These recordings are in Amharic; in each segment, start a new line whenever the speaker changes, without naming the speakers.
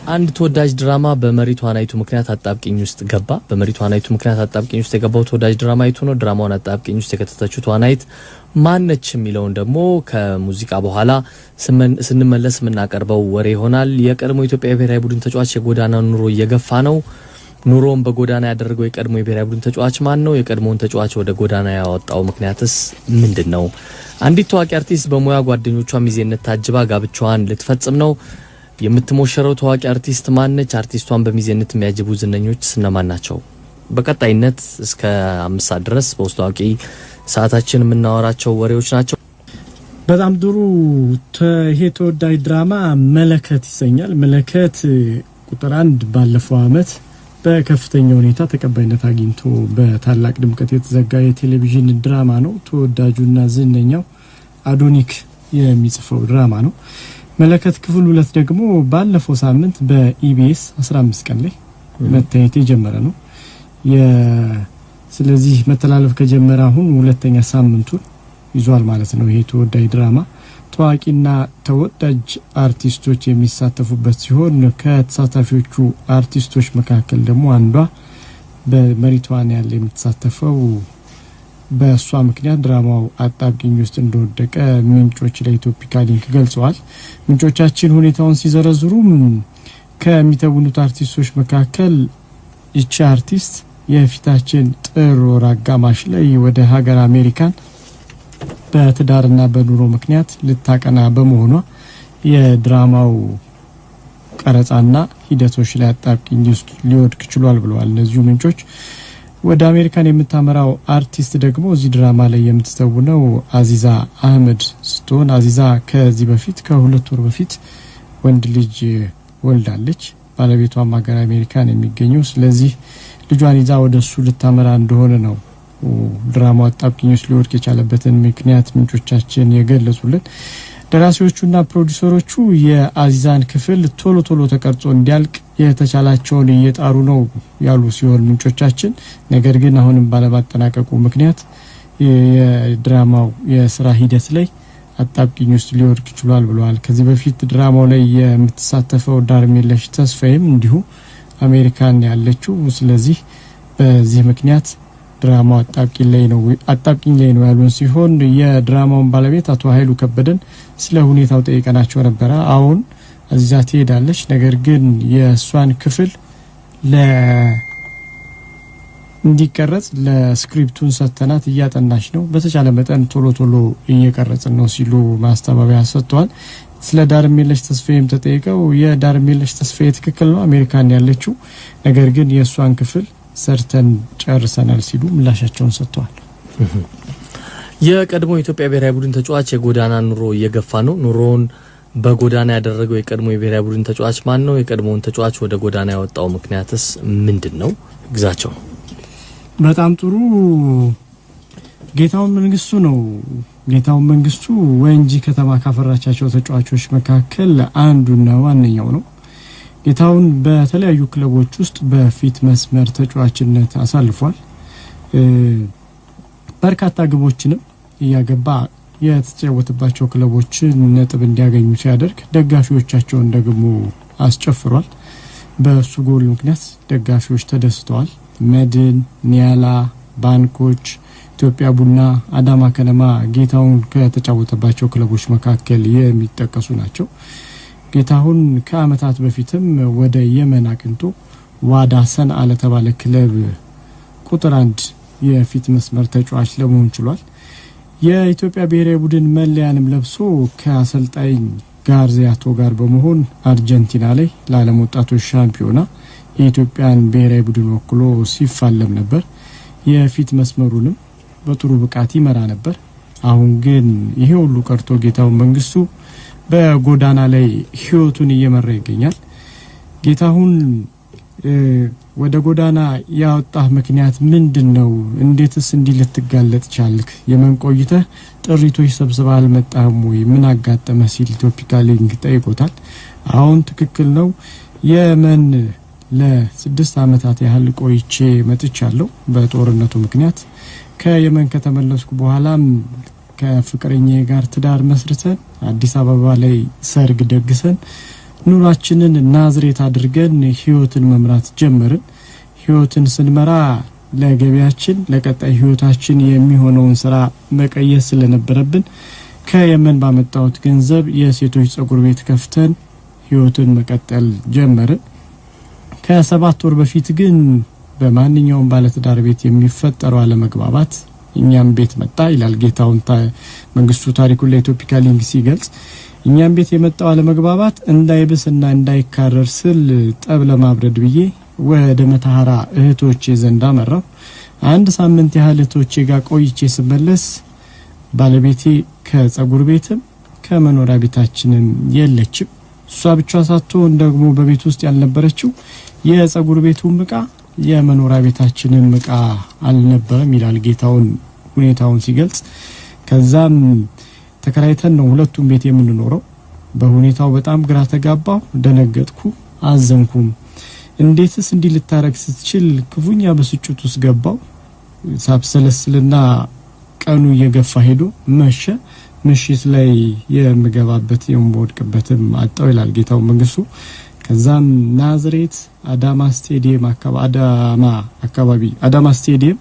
አንድ ተወዳጅ ድራማ በመሪ ተዋናይቱ ምክንያት አጣብቂኝ ውስጥ ገባ። በመሪ ተዋናይቱ ምክንያት አጣብቂኝ ውስጥ የገባው ተወዳጅ ድራማ የቱ ነው? ድራማውን አጣብቂኝ ውስጥ የከተተችው ተዋናይት ማነች? የሚለውን ደግሞ ከሙዚቃ በኋላ ስንመለስ የምናቀርበው ወሬ ይሆናል። የቀድሞ ኢትዮጵያ ብሔራዊ ቡድን ተጫዋች የጎዳና ኑሮ እየገፋ ነው። ኑሮውን በጎዳና ያደረገው የቀድሞ የብሔራዊ ቡድን ተጫዋች ማን ነው? የቀድሞውን ተጫዋች ወደ ጎዳና ያወጣው ምክንያትስ ምንድን ነው? አንዲት ታዋቂ አርቲስት በሙያ ጓደኞቿ ሚዜነት ታጅባ ጋብቻዋን ልትፈጽም ነው። የምትሞሸረው ታዋቂ አርቲስት ማነች? አርቲስቷን በሚዜነት የሚያጅቡ ዝነኞች እነማን ናቸው? በቀጣይነት እስከ 5 ሰዓት ድረስ በውስጥ ታዋቂ ሰዓታችን የምናወራቸው ወሬዎች ናቸው።
በጣም ጥሩ። ይሄ ተወዳጅ ድራማ መለከት ይሰኛል። መለከት ቁጥር 1 ባለፈው አመት በከፍተኛ ሁኔታ ተቀባይነት አግኝቶ በታላቅ ድምቀት የተዘጋ የቴሌቪዥን ድራማ ነው። ተወዳጁና ዝነኛው አዶኒክ የሚጽፈው ድራማ ነው። መለከት ክፍል 2 ደግሞ ባለፈው ሳምንት በኢቢኤስ 15 ቀን ላይ መታየት የጀመረ ነው። ስለዚህ መተላለፍ ከጀመረ አሁን ሁለተኛ ሳምንቱን ይዟል ማለት ነው። ይሄ ተወዳጅ ድራማ ታዋቂና ተወዳጅ አርቲስቶች የሚሳተፉበት ሲሆን ከተሳታፊዎቹ አርቲስቶች መካከል ደግሞ አንዷ በመሪ ተዋንያን ላይ የምትሳተፈው በእሷ ምክንያት ድራማው አጣብቂኝ ውስጥ እንደወደቀ ምንጮች ለኢትዮፒካ ሊንክ ገልጸዋል። ምንጮቻችን ሁኔታውን ሲዘረዝሩ ከሚተውኑት አርቲስቶች መካከል ይቺ አርቲስት የፊታችን ጥር ወር አጋማሽ ላይ ወደ ሀገር አሜሪካን በትዳርና በኑሮ ምክንያት ልታቀና በመሆኗ የድራማው ቀረጻና ሂደቶች ላይ አጣብቂኝ ውስጥ ሊወድቅ ችሏል ብለዋል እነዚሁ ምንጮች። ወደ አሜሪካን የምታመራው አርቲስት ደግሞ እዚህ ድራማ ላይ የምትተውነው አዚዛ አህመድ ስትሆን አዚዛ ከዚህ በፊት ከ2 ወር በፊት ወንድ ልጅ ወልዳለች። ባለቤቷም ሀገር አሜሪካን የሚገኘው፣ ስለዚህ ልጇን ይዛ ወደ እሱ ልታመራ እንደሆነ ነው ድራማው አጣብቂኝ ውስጥ ሊወድቅ የቻለበትን ምክንያት ምንጮቻችን የገለጹልን። ደራሲዎቹና ፕሮዲውሰሮቹ የአዚዛን ክፍል ቶሎ ቶሎ ተቀርጾ እንዲያልቅ የተቻላቸውን እየጣሩ ነው ያሉ ሲሆን ምንጮቻችን፣ ነገር ግን አሁንም ባለማጠናቀቁ ምክንያት የድራማው የስራ ሂደት ላይ አጣብቂኝ ውስጥ ሊወድቅ ችሏል ብለዋል። ከዚህ በፊት ድራማው ላይ የምትሳተፈው ዳርሜለሽ ተስፋዬም እንዲሁ አሜሪካን ያለችው፣ ስለዚህ በዚህ ምክንያት ድራማው አጣብቂኝ ላይ ነው ያሉን ሲሆን የድራማውን ባለቤት አቶ ኃይሉ ከበደን ስለ ሁኔታው ጠይቀናቸው ነበረ። አሁን አዚዛ ትሄዳለች፣ ነገር ግን የእሷን ክፍል እንዲቀረጽ ለ script ኡን ሰጥተናት እያጠናች ነው፣ በተቻለ መጠን ቶሎ ቶሎ እየቀረጽን ነው ሲሉ ማስተባበያ ሰጥተዋል። ስለ ዳርሜለሽ ተስፋዬም ተጠይቀው የዳርሜለሽ ተስፋዬ ትክክል ነው፣ አሜሪካን ያለችው፣ ነገር ግን የእሷን ክፍል ሰርተን ጨርሰናል ሲሉ ምላሻቸውን ሰጥተዋል።
የቀድሞ የኢትዮጵያ ብሔራዊ ቡድን ተጫዋች የጎዳና ኑሮ እየገፋ ነው። ኑሮውን በጎዳና ያደረገው የቀድሞ የብሔራዊ ቡድን ተጫዋች ማን ነው? የቀድሞውን ተጫዋች ወደ ጎዳና ያወጣው ምክንያትስ ምንድን ነው? ግዛቸው።
በጣም ጥሩ። ጌታሁን መንግስቱ ነው። ጌታሁን መንግስቱ ወንጂ ከተማ ካፈራቻቸው ተጫዋቾች መካከል አንዱና ዋነኛው ነው። ጌታሁን በተለያዩ ክለቦች ውስጥ በፊት መስመር ተጫዋችነት አሳልፏል። በርካታ ግቦችንም እያገባ የተጫወተባቸው ክለቦችን ነጥብ እንዲያገኙ ሲያደርግ ደጋፊዎቻቸውን ደግሞ አስጨፍሯል። በእሱ ጎል ምክንያት ደጋፊዎች ተደስተዋል። መድን፣ ኒያላ፣ ባንኮች፣ ኢትዮጵያ ቡና፣ አዳማ ከነማ ጌታሁን ከተጫወተባቸው ክለቦች መካከል የሚጠቀሱ ናቸው። ጌታሁን ከአመታት በፊትም ወደ የመን አቅንቶ ዋዳ ሰንዓ ለተባለ ክለብ ቁጥር 1 የፊት መስመር ተጫዋች ለመሆን ችሏል። የኢትዮጵያ ብሔራዊ ቡድን መለያንም ለብሶ ከአሰልጣኝ ጋርዚያቶ ጋር በመሆን አርጀንቲና ላይ ለዓለም ወጣቶች ሻምፒዮና የኢትዮጵያን ብሔራዊ ቡድን ወክሎ ሲፋለም ነበር። የፊት መስመሩንም በጥሩ ብቃት ይመራ ነበር። አሁን ግን ይሄ ሁሉ ቀርቶ ጌታሁን መንግስቱ በጎዳና ላይ ህይወቱን እየመራ ይገኛል። ጌታሁን ወደ ጎዳና ያወጣህ ምክንያት ምንድን ነው? እንዴትስ እንዲህ ልትጋለጥ ቻልክ? የመን ቆይተህ ጥሪቶች ሰብስበህ አልመጣህም ወይ? ምን አጋጠመህ? ሲል ኢትዮፒካ ሊንክ ጠይቆታል። አሁን ትክክል ነው። የመን ለ6 ዓመታት ያህል ቆይቼ መጥቻለሁ በጦርነቱ ምክንያት። ከየመን ከተመለስኩ በኋላም ከፍቅረኛዬ ጋር ትዳር መስርተን አዲስ አበባ ላይ ሰርግ ደግሰን ኑሯችንን ናዝሬት አድርገን ህይወትን መምራት ጀመርን። ህይወትን ስንመራ ለገቢያችን ለቀጣይ ህይወታችን የሚሆነውን ስራ መቀየስ ስለነበረብን ከየመን ባመጣሁት ገንዘብ የሴቶች ጸጉር ቤት ከፍተን ህይወትን መቀጠል ጀመርን። ከ7 ወር በፊት ግን በማንኛውም ባለትዳር ቤት የሚፈጠረው አለመግባባት እኛም ቤት መጣ ይላል ጌታሁን መንግስቱ ታሪኩን ለኢትዮፒካ ሊንክ ሲገልጽ። እኛም ቤት የመጣው አለመግባባት እንዳይብስና እንዳይካረር ስል ጠብ ለማብረድ ብዬ ወደ መተሐራ እህቶቼ ዘንድ አመራሁ። አንድ ሳምንት ያህል እህቶቼ ጋር ቆይቼ ስመለስ ባለቤቴ ከጸጉር ቤትም ከመኖሪያ ቤታችንም የለችም። እሷ ብቻ ሳትሆን ደግሞ በቤት ውስጥ ያልነበረችው የጸጉር ቤቱም እቃ የመኖሪያ ቤታችንም እቃ አልነበረም ይላል ጌታሁን ሁኔታውን ሲገልጽ። ከዛም ተከራይተን ነው ሁለቱም ቤት የምንኖረው። በሁኔታው በጣም ግራ ተጋባሁ፣ ደነገጥኩ፣ አዘንኩም። እንዴትስ እንዲህ ልታረግ ስትችል ክፉኛ ብስጭት ውስጥ ገባሁ። ሳብሰለስልና ቀኑ እየገፋ ሄዶ መሸ። ምሽት ላይ የምገባበት የምወድቅበትም አጣው ይላል ጌታሁን መንግስቱ። ከዛም ናዝሬት አዳማ ስቴዲየም አካባቢ አዳማ አካባቢ አዳማ ስቴዲየም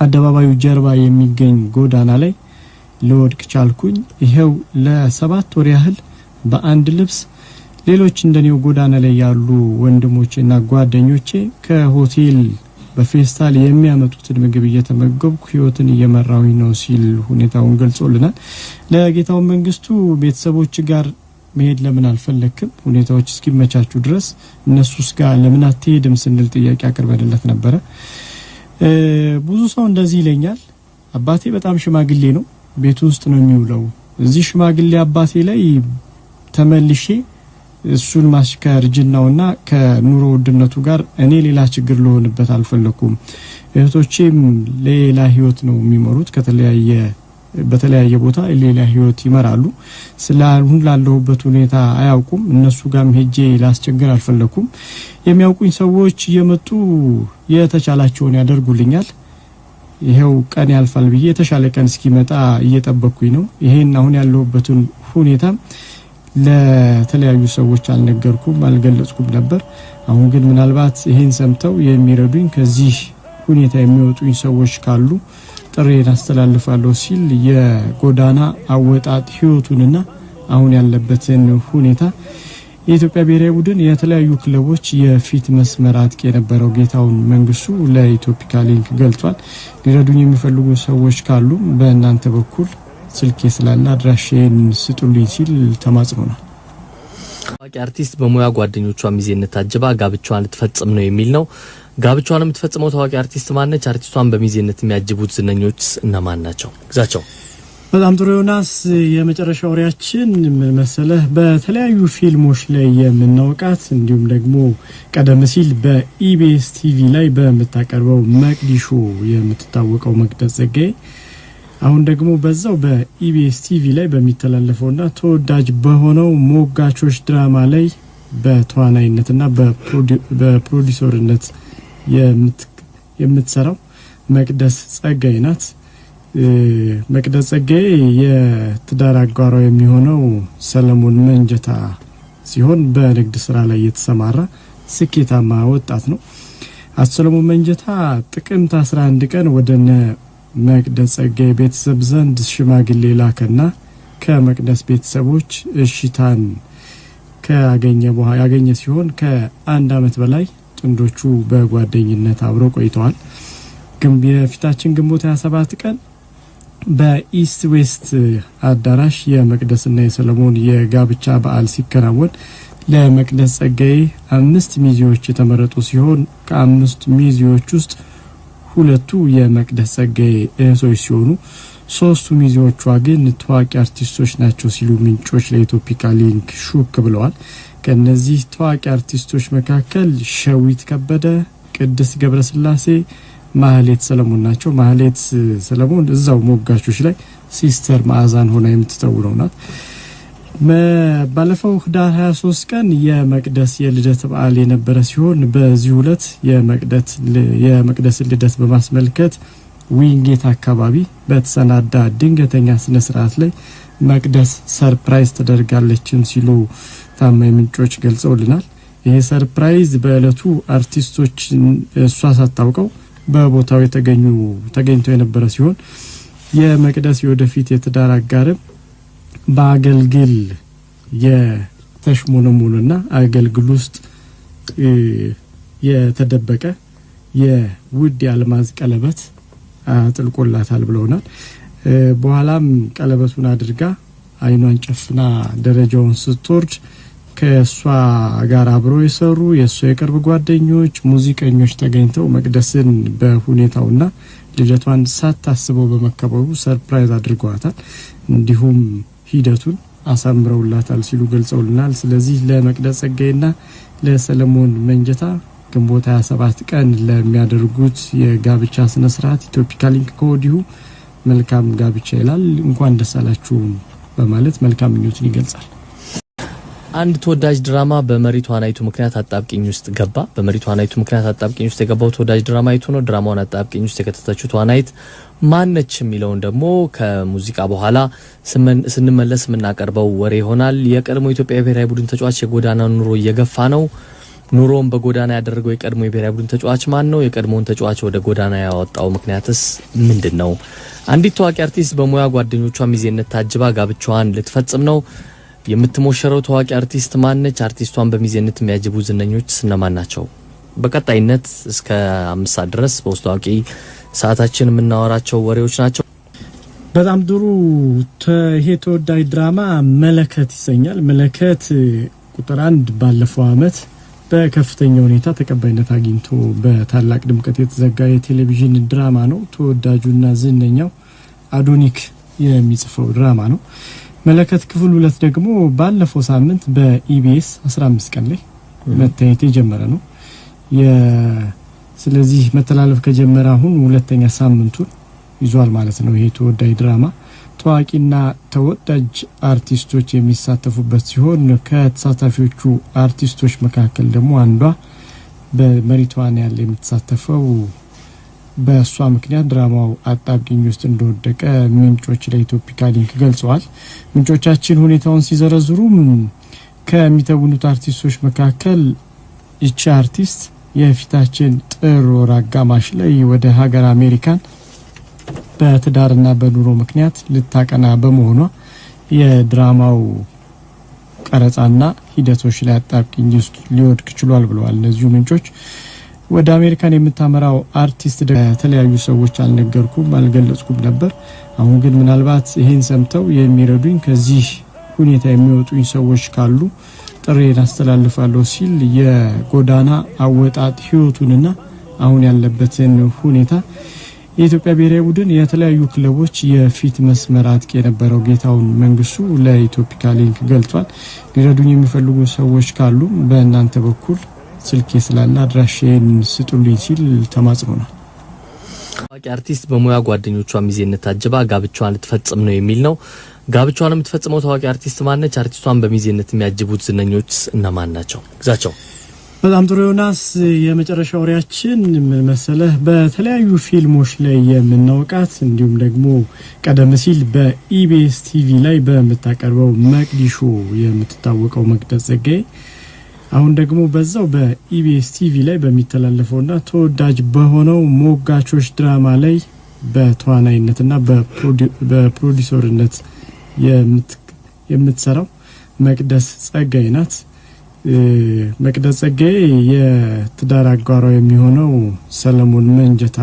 አደባባዩ ጀርባ የሚገኝ ጎዳና ላይ ልወድቅ ቻልኩኝ። ይሄው ለ7 ወር ያህል በአንድ ልብስ ሌሎች እንደኔው ጎዳና ላይ ያሉ ወንድሞቼና ጓደኞቼ ከሆቴል በፌስታል የሚያመጡትን ምግብ እየተመገብኩ ህይወትን እየመራሁኝ ነው ሲል ሁኔታውን ገልጾልናል። ለጌታሁን መንግስቱ ቤተሰቦች ጋር መሄድ ለምን አልፈለክም? ሁኔታዎች እስኪመቻቹ ድረስ እነሱስ ጋር ለምን አትሄድም ስንል ጥያቄ አቅርበንለት ነበረ። ብዙ ሰው እንደዚህ ይለኛል። አባቴ በጣም ሽማግሌ ነው፣ ቤቱ ውስጥ ነው የሚውለው። እዚህ ሽማግሌ አባቴ ላይ ተመልሼ እሱን ከእርጅናውና ከኑሮ ውድነቱ ጋር እኔ ሌላ ችግር ልሆንበት አልፈለኩም። እህቶቼም ሌላ ህይወት ነው የሚመሩት፣ በተለያየ ቦታ ሌላ ህይወት ይመራሉ። ስለአሁን ላለሁበት ሁኔታ አያውቁም። እነሱ ጋርም ሄጄ ላስቸግር አልፈለኩም። የሚያውቁኝ ሰዎች እየመጡ የተቻላቸውን ያደርጉልኛል። ይሄው ቀን ያልፋል ብዬ የተሻለ ቀን እስኪመጣ እየጠበቅኩኝ ነው። ይሄን አሁን ያለሁበትን ሁኔታ ለተለያዩ ሰዎች አልነገርኩም፣ አልገለጽኩም ነበር። አሁን ግን ምናልባት ይሄን ሰምተው የሚረዱኝ፣ ከዚህ ሁኔታ የሚወጡኝ ሰዎች ካሉ ጥሪዬን አስተላልፋለሁ ሲል የጎዳና አወጣጥ ህይወቱንና አሁን ያለበትን ሁኔታ የኢትዮጵያ ብሔራዊ ቡድን የተለያዩ ክለቦች የፊት መስመር አጥቂ የነበረው ጌታሁን መንግስቱ ለኢትዮፒካ ሊንክ ገልጿል። ሊረዱኝ የሚፈልጉ ሰዎች ካሉ በእናንተ በኩል ስልኬ ስላለ አድራሻዬን ስጡልኝ ሲል ተማጽኖናል።
ታዋቂ አርቲስት በሙያ ጓደኞቿ ሚዜነት ታጅባ ጋብቻዋን ልትፈጽም ነው የሚል ነው። ጋብቻዋን የምትፈጽመው ታዋቂ አርቲስት ማነች? አርቲስቷን በሚዜነት የሚያጅቡት ዝነኞች እነማን ናቸው? ግዛቸው።
በጣም ጥሩ ዮናስ። የመጨረሻ ወሬያችን ምን መሰለህ? በተለያዩ ፊልሞች ላይ የምናውቃት እንዲሁም ደግሞ ቀደም ሲል በኢቢኤስ ቲቪ ላይ በምታቀርበው መቅዲሾ የምትታወቀው መቅደስ ጸጋዬ አሁን ደግሞ በዛው በኢቢኤስ ቲቪ ላይ በሚተላለፈውና ተወዳጅ በሆነው ሞጋቾች ድራማ ላይ በተዋናይነትና በፕሮዲሰርነት የምትሰራው መቅደስ ጸጋዬ ናት። መቅደስ ጸጋዬ የትዳር አጋሯ የሚሆነው ሰለሞን መንጀታ ሲሆን በንግድ ስራ ላይ የተሰማራ ስኬታማ ወጣት ነው። አቶ ሰለሞን መንጀታ ጥቅምት 11 ቀን ወደ መቅደስ ጸጋዬ ቤተሰብ ዘንድ ሽማግሌ ላከና ከመቅደስ ቤተሰቦች እሽታን ካገኘ በኋላ ያገኘ ሲሆን ከአንድ አመት በላይ ጥንዶቹ በጓደኝነት አብረው ቆይተዋል። የፊታችን ግንቦት 27 ቀን በኢስት ዌስት አዳራሽ የመቅደስና የሰለሞን የጋብቻ በዓል ሲከናወን ለመቅደስ ጸጋዬ አምስት ሚዜዎች የተመረጡ ሲሆን ከአምስት ሚዜዎች ውስጥ ሁለቱ የመቅደስ ጸጋዬ እህቶች ሲሆኑ ሶስቱ ሚዜዎቿ ግን ታዋቂ አርቲስቶች ናቸው ሲሉ ምንጮች ለኢትዮፒካ ሊንክ ሹክ ብለዋል። ከእነዚህ ታዋቂ አርቲስቶች መካከል ሸዊት ከበደ፣ ቅድስት ገብረስላሴ፣ ማህሌት ሰለሞን ናቸው። ማህሌት ሰለሞን እዛው ሞጋቾች ላይ ሲስተር ማዕዛን ሆና የምትተውነው ናት። ባለፈው ህዳር 23 ቀን የመቅደስ የልደት በዓል የነበረ ሲሆን በዚሁ ዕለት የመቅደስን ልደት በማስመልከት ዊንጌት አካባቢ በተሰናዳ ድንገተኛ ስነ ስርዓት ላይ መቅደስ surprise ተደርጋለችም ሲሉ ታማኝ ምንጮች ገልጸውልናል። ይሄ surprise በእለቱ አርቲስቶች እሷ ሳታውቀው በቦታው ተገኝተው የነበረ ሲሆን የመቅደስ የወደፊት የትዳር አጋርም በአገልግል የተሽሞነሞነና አገልግል ውስጥ የተደበቀ የውድ የአልማዝ ቀለበት አጥልቆላታል ብለውናል። በኋላም ቀለበቱን አድርጋ አይኗን ጨፍና ደረጃውን ስትወርድ ከእሷ ጋር አብረው የሰሩ የእሷ የቅርብ ጓደኞች፣ ሙዚቀኞች ተገኝተው መቅደስን በሁኔታውና ልደቷን ሳታስበው በመከበሩ surprise አድርገዋታል። እንዲሁም ሂደቱን አሳምረውላታል ሲሉ ገልጸውልናል። ስለዚህ ለመቅደስ ጸጋዬና ለሰለሞን መንጀታ ግንቦት 27 ቀን ለሚያደርጉት የጋብቻ ስነ ስርዓት ኢትዮፒካ ሊንክ ከወዲሁ መልካም ጋብቻ ይላል። እንኳን ደስ አላችሁ በማለት መልካም ምኞቱን ይገልጻል።
አንድ ተወዳጅ ድራማ በመሪ ተዋናይቱ ምክንያት አጣብቂኝ ውስጥ ገባ። በመሪ ተዋናይቱ ምክንያት አጣብቂኝ ውስጥ የገባው ተወዳጅ ድራማ የቱ ነው? ድራማውን አጣብቂኝ ውስጥ የከተተችው ተዋናይት ማነች? የሚለውን ደግሞ ከሙዚቃ በኋላ ስንመለስ የምናቀርበው ወሬ ይሆናል። የቀድሞ ኢትዮጵያ ብሔራዊ ቡድን ተጫዋች የጎዳና ኑሮ እየገፋ ነው። ኑሮውን በጎዳና ያደረገው የቀድሞ የብሔራዊ ቡድን ተጫዋች ማን ነው? የቀድሞውን ተጫዋች ወደ ጎዳና ያወጣው ምክንያትስ ምንድን ነው? አንዲት ታዋቂ አርቲስት በሙያ ጓደኞቿ ሚዜነት ታጅባ ጋብቻዋን ልትፈጽም ነው። የምትሞሸረው ታዋቂ አርቲስት ማነች? አርቲስቷን በሚዜነት የሚያጅቡ ዝነኞች እነማን ናቸው? በቀጣይነት እስከ 5 ሰዓት ድረስ በውስጥ ታዋቂ ሰዓታችን የምናወራቸው ወሬዎች ናቸው።
በጣም ጥሩ። ይሄ ተወዳጅ ድራማ መለከት ይሰኛል። መለከት ቁጥር 1 ባለፈው አመት በከፍተኛ ሁኔታ ተቀባይነት አግኝቶ በታላቅ ድምቀት የተዘጋ የቴሌቪዥን ድራማ ነው። ተወዳጁና ዝነኛው አዶኒክ የሚጽፈው ድራማ ነው። መለከት ክፍል 2 ደግሞ ባለፈው ሳምንት በኢቢኤስ 15 ቀን ላይ መታየት የጀመረ ነው። ስለዚህ መተላለፍ ከጀመረ አሁን ሁለተኛ ሳምንቱን ይዟል ማለት ነው። ይሄ ተወዳጅ ድራማ ታዋቂና ተወዳጅ አርቲስቶች የሚሳተፉበት ሲሆን ከተሳታፊዎቹ አርቲስቶች መካከል ደግሞ አንዷ በመሪ ተዋንያን ላይ የምትሳተፈው በእሷ ምክንያት ድራማው አጣብቂኝ ውስጥ እንደወደቀ ምንጮች ለኢትዮፒካ ሊንክ ገልጸዋል። ምንጮቻችን ሁኔታውን ሲዘረዝሩ ከሚተውኑት አርቲስቶች መካከል ይቺ አርቲስት የፊታችን ጥር ወር አጋማሽ ላይ ወደ ሀገር አሜሪካን በትዳርና በኑሮ ምክንያት ልታቀና በመሆኗ የድራማው ቀረጻና ሂደቶች ላይ አጣብቂኝ ውስጥ ሊወድቅ ችሏል ብለዋል እነዚሁ ምንጮች። ወደ አሜሪካን የምታመራው አርቲስት የተለያዩ ሰዎች አልነገርኩም፣ አልገለጽኩም ነበር። አሁን ግን ምናልባት ይሄን ሰምተው የሚረዱኝ ከዚህ ሁኔታ የሚወጡኝ ሰዎች ካሉ ጥሬን አስተላልፋለሁ ሲል የጎዳና አወጣጥ ህይወቱንና አሁን ያለበትን ሁኔታ የኢትዮጵያ ብሔራዊ ቡድን የተለያዩ ክለቦች የፊት መስመር አጥቂ የነበረው ጌታሁን መንግስቱ ለኢትዮፒካ ሊንክ ገልጿል። ሊረዱኝ የሚፈልጉ ሰዎች ካሉ በእናንተ በኩል ስልኬ ስላለ አድራሻዬን ስጡልኝ ሲል ተማጽኖናል።
ታዋቂ አርቲስት በሙያ ጓደኞቿ ሚዜነት ታጅባ ጋብቻዋን ልትፈጽም ነው የሚል ነው። ጋብቻዋን የምትፈጽመው ታዋቂ አርቲስት ማነች? አርቲስቷን በሚዜነት የሚያጅቡት ዝነኞች እነማን ናቸው? ግዛቸው።
በጣም ጥሩ ዮናስ፣ የመጨረሻ ወሬያችን ምን መሰለህ? በተለያዩ ፊልሞች ላይ የምናውቃት እንዲሁም ደግሞ ቀደም ሲል በኢቢኤስ ቲቪ ላይ በምታቀርበው መቅዲሾ የምትታወቀው መቅደስ ጸጋዬ አሁን ደግሞ በዛው በኢቢኤስ ቲቪ ላይ በሚተላለፈውና ተወዳጅ በሆነው ሞጋቾች ድራማ ላይ በተዋናይነትና በፕሮዲውሰርነት የምትሰራው መቅደስ ጸጋዬ ናት። መቅደስ ጸጋዬ የትዳር አጋሯ የሚሆነው ሰለሞን መንጀታ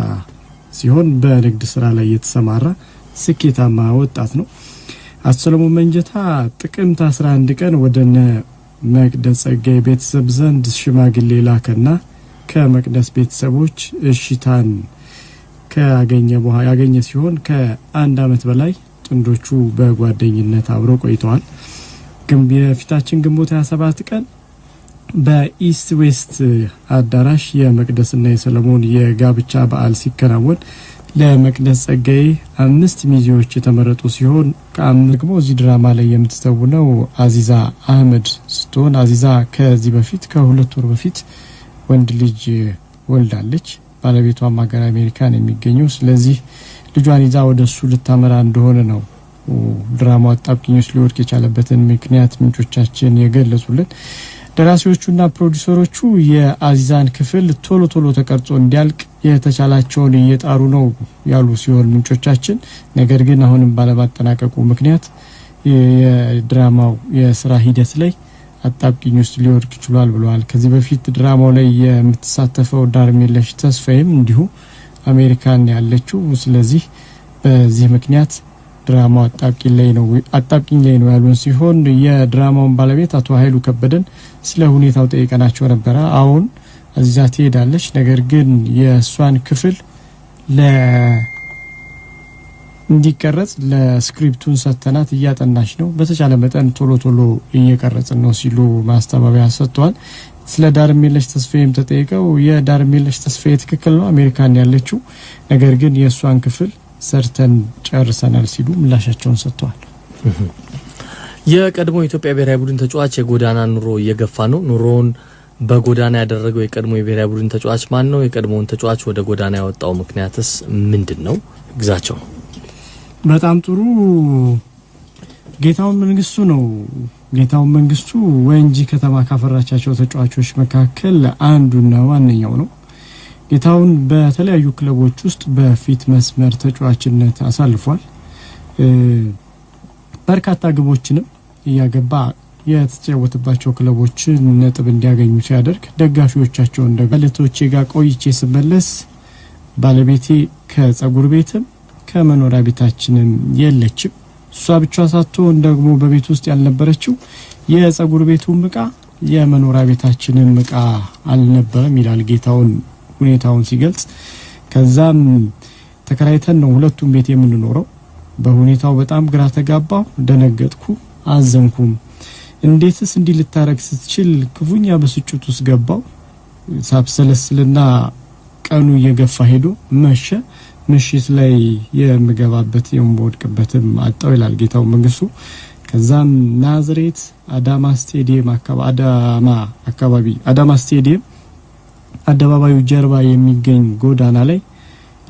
ሲሆን በንግድ ስራ ላይ የተሰማራ ስኬታማ ወጣት ነው። አቶ ሰለሞን መንጀታ ጥቅምት 11 ቀን ወደነ መቅደስ ጸጋዬ ቤተሰብ ዘንድ ሽማግሌ ላከና ከመቅደስ ቤተሰቦች እሽታን ካገኘ በኋላ ያገኘ ሲሆን ከአንድ አመት በላይ ጥንዶቹ በጓደኝነት አብረው ቆይተዋል። የፊታችን ግንቦት 27 ቀን በኢስት ዌስት አዳራሽ የመቅደስና የሰለሞን የጋብቻ በዓል ሲከናወን ለመቅደስ ጸጋዬ 5 ሚዜዎች የተመረጡ ሲሆን ከአምስት ደግሞ እዚህ ድራማ ላይ የምትተውነው አዚዛ አህመድ ስትሆን አዚዛ ከዚህ በፊት ከ2 ወር በፊት ወንድ ልጅ ወልዳለች። ባለቤቷም ሀገር አሜሪካን የሚገኘው ስለዚህ ልጇን ይዛ ወደሱ ልታመራ እንደሆነ ነው ድራማው አጣብቂኝ ውስጥ ሊወድቅ የቻለበትን ምክንያት ምንጮቻችን የገለጹልን። ደራሲዎቹና ፕሮዲውሰሮቹ የአዚዛን ክፍል ቶሎ ቶሎ ተቀርጾ እንዲያልቅ የተቻላቸውን እየጣሩ ነው ያሉ ሲሆን ምንጮቻችን፣ ነገር ግን አሁንም ባለማጠናቀቁ ምክንያት የድራማው የስራ ሂደት ላይ አጣብቂኝ ውስጥ ሊወድቅ ችሏል ብለዋል። ከዚህ በፊት ድራማው ላይ የምትሳተፈው ዳርሜለሽ ተስፋዬም እንዲሁ አሜሪካን ያለችው፣ ስለዚህ በዚህ ምክንያት ድራማው አጣብቂኝ ላይ ነው ያሉን ሲሆን የድራማውን ባለቤት አቶ ኃይሉ ከበደን ስለ ሁኔታው ጠይቀናቸው ነበረ። አሁን አዚዛ ትሄዳለች፣ ነገር ግን የእሷን ክፍል እንዲቀረጽ ለ script ኡን ሰጥተናት እያጠናች ነው፣ በተቻለ መጠን ቶሎ ቶሎ እየቀረጽን ነው ሲሉ ማስተባበያ ሰጥተዋል። ስለ ዳርሜለሽ ተስፋዬም ተጠይቀው የዳርሜለሽ ተስፋዬ ትክክል ነው፣ አሜሪካን ያለችው፣ ነገር ግን የእሷን ክፍል ሰርተን ጨርሰናል ሲሉ ምላሻቸውን ሰጥተዋል።
የቀድሞ የኢትዮጵያ ብሔራዊ ቡድን ተጫዋች የጎዳና ኑሮ እየገፋ ነው። ኑሮውን በጎዳና ያደረገው የቀድሞ የብሔራዊ ቡድን ተጫዋች ማን ነው? የቀድሞውን ተጫዋች ወደ ጎዳና ያወጣው ምክንያትስ ምንድን ነው? ግዛቸው።
በጣም ጥሩ። ጌታሁን መንግስቱ ነው። ጌታሁን መንግስቱ ወንጂ ከተማ ካፈራቻቸው ተጫዋቾች መካከል አንዱና ዋነኛው ነው። ጌታሁን በተለያዩ ክለቦች ውስጥ በፊት መስመር ተጫዋችነት አሳልፏል። በርካታ ግቦችንም እያገባ የተጫወተባቸው ክለቦችን ነጥብ እንዲያገኙ ሲያደርግ ደጋፊዎቻቸውን ደግሞ ባለቤቶቼ ጋር ቆይቼ ስመለስ ባለቤቴ ከጸጉር ቤትም ከመኖሪያ ቤታችንም የለችም። እሷ ብቻ ሳትሆን ደግሞ በቤት ውስጥ ያልነበረችው የጸጉር ቤቱም እቃ የመኖሪያ ቤታችንም እቃ አልነበረም ይላል ጌታሁን ሁኔታውን ሲገልጽ። ከዛም ተከራይተን ነው ሁለቱም ቤት የምንኖረው። በሁኔታው በጣም ግራ ተጋባሁ፣ ደነገጥኩ፣ አዘንኩም። እንዴትስ እንዲህ ልታረግ ስትችል ክፉኛ ብስጭት ውስጥ ገባው። ሳብሰለስልና ቀኑ እየገፋ ሄዶ መሸ። ምሽት ላይ የምገባበት የምወድቅበትም አጣው ይላል ጌታሁን መንግስቱ። ከዛም ናዝሬት አዳማ ስቴዲየም አዳማ አካባቢ አዳማ ስቴዲየም አደባባዩ ጀርባ የሚገኝ ጎዳና ላይ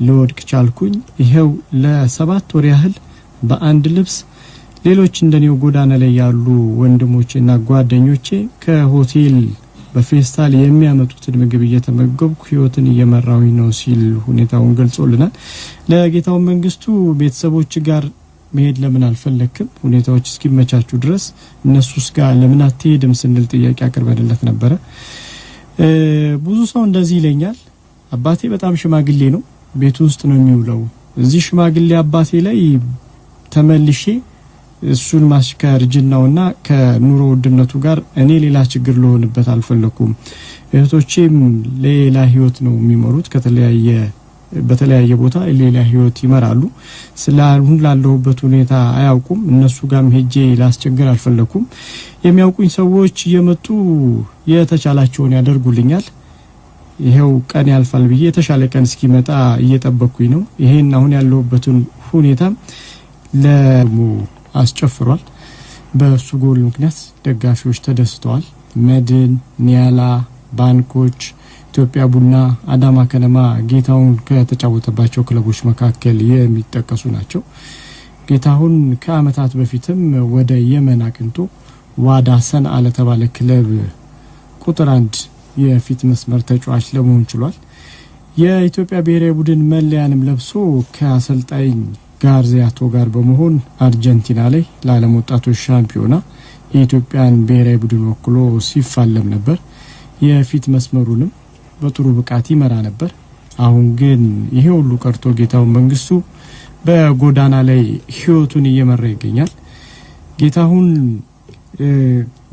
ልወድቅ ቻልኩኝ። ይሄው ለ7 ወር ያህል በአንድ ልብስ ሌሎች እንደኔው ጎዳና ላይ ያሉ ወንድሞቼና ጓደኞቼ ከሆቴል በፌስታል የሚያመጡትን ምግብ እየተመገብኩ ህይወትን እየመራሁኝ ነው ሲል ሁኔታውን ገልጾልናል። ለጌታሁን መንግስቱ ቤተሰቦች ጋር መሄድ ለምን አልፈለክም? ሁኔታዎች እስኪመቻቹ ድረስ እነሱስ ጋር ለምን አትሄድም ስንል ጥያቄ አቅርበንለት ነበረ። ብዙ ሰው እንደዚህ ይለኛል። አባቴ በጣም ሽማግሌ ነው፣ ቤቱ ውስጥ ነው የሚውለው። እዚህ ሽማግሌ አባቴ ላይ ተመልሼ እሱን ከእርጅናውና ከኑሮ ውድነቱ ጋር እኔ ሌላ ችግር ልሆንበት አልፈለኩም። እህቶቼም ሌላ ህይወት ነው የሚመሩት፣ በተለያየ ቦታ ሌላ ህይወት ይመራሉ። ስለአሁን ላለሁበት ሁኔታ አያውቁም። እነሱ ጋርም ሄጄ ላስቸግር አልፈለኩም። የሚያውቁኝ ሰዎች እየመጡ የተቻላቸውን ያደርጉልኛል። ይሄው ቀን ያልፋል ብዬ የተሻለ ቀን እስኪመጣ እየጠበቅኩኝ ነው። ይሄን አሁን ያለሁበትን ሁኔታ ለሙ አስጨፍሯል። በሱ ጎል ምክንያት ደጋፊዎች ተደስተዋል። መድን፣ ኒያላ፣ ባንኮች፣ ኢትዮጵያ ቡና፣ አዳማ ከነማ ጌታሁን ከተጫወተባቸው ክለቦች መካከል የሚጠቀሱ ናቸው። ጌታሁን ከአመታት በፊትም ወደ የመን አቅንቶ ዋዳ ሰንዓ ለተባለ ክለብ ቁጥር 1 የፊት መስመር ተጫዋች ለመሆን ችሏል። የኢትዮጵያ ብሔራዊ ቡድን መለያንም ለብሶ ከአሰልጣኝ ጋርዚያቶ ጋር በመሆን አርጀንቲና ላይ ለዓለም ወጣቶች ሻምፒዮና የኢትዮጵያን ብሔራዊ ቡድን ወክሎ ሲፋለም ነበር። የፊት መስመሩንም በጥሩ ብቃት ይመራ ነበር። አሁን ግን ይሄ ሁሉ ቀርቶ ጌታሁን መንግስቱ በጎዳና ላይ ህይወቱን እየመራ ይገኛል። ጌታሁን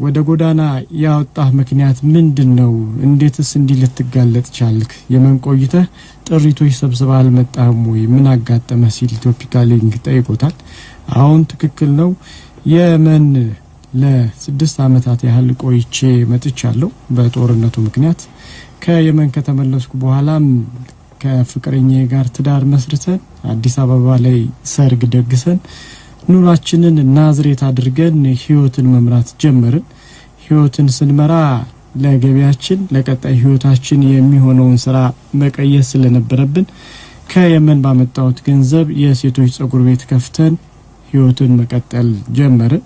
ወደ ጎዳና ያወጣህ ምክንያት ምንድነው? እንዴትስ እንዲህ ልትጋለጥ ቻልክ? የመን ቆይተህ ጥሪቶች ሰብስበህ አልመጣህም ወይ? ምን አጋጠመህ? ሲል ኢትዮፒካ ሊንክ ጠይቆታል። አሁን ትክክል ነው። የመን ለ6 አመታት ያህል ቆይቼ መጥቻለሁ በጦርነቱ ምክንያት። ከየመን ከተመለስኩ በኋላም ከፍቅረኛዬ ጋር ትዳር መስርተን አዲስ አበባ ላይ ሰርግ ደግሰን ኑሯችንን ናዝሬት አድርገን ህይወትን መምራት ጀመርን። ህይወትን ስንመራ ለገቢያችን ለቀጣይ ህይወታችን የሚሆነውን ስራ መቀየስ ስለነበረብን ከየመን ባመጣሁት ገንዘብ የሴቶች ጸጉር ቤት ከፍተን ህይወትን መቀጠል ጀመርን።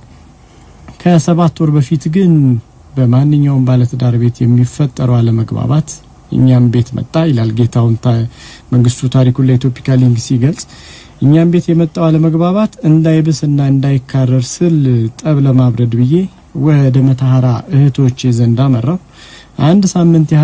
ከ7 ወር በፊት ግን በማንኛውም ባለትዳር ቤት የሚፈጠረው አለመግባባት እኛም ቤት መጣ ይላል ጌታሁን መንግስቱ ታሪኩን ለኢትዮፒካ ሊንክ ሲገልጽ። እኛም ቤት የመጣው አለመግባባት እንዳይብስና እንዳይካረር ስል ጠብ ለማብረድ ብዬ ወደ መተሐራ እህቶቼ ዘንድ አመራው። አንድ ሳምንት ያህል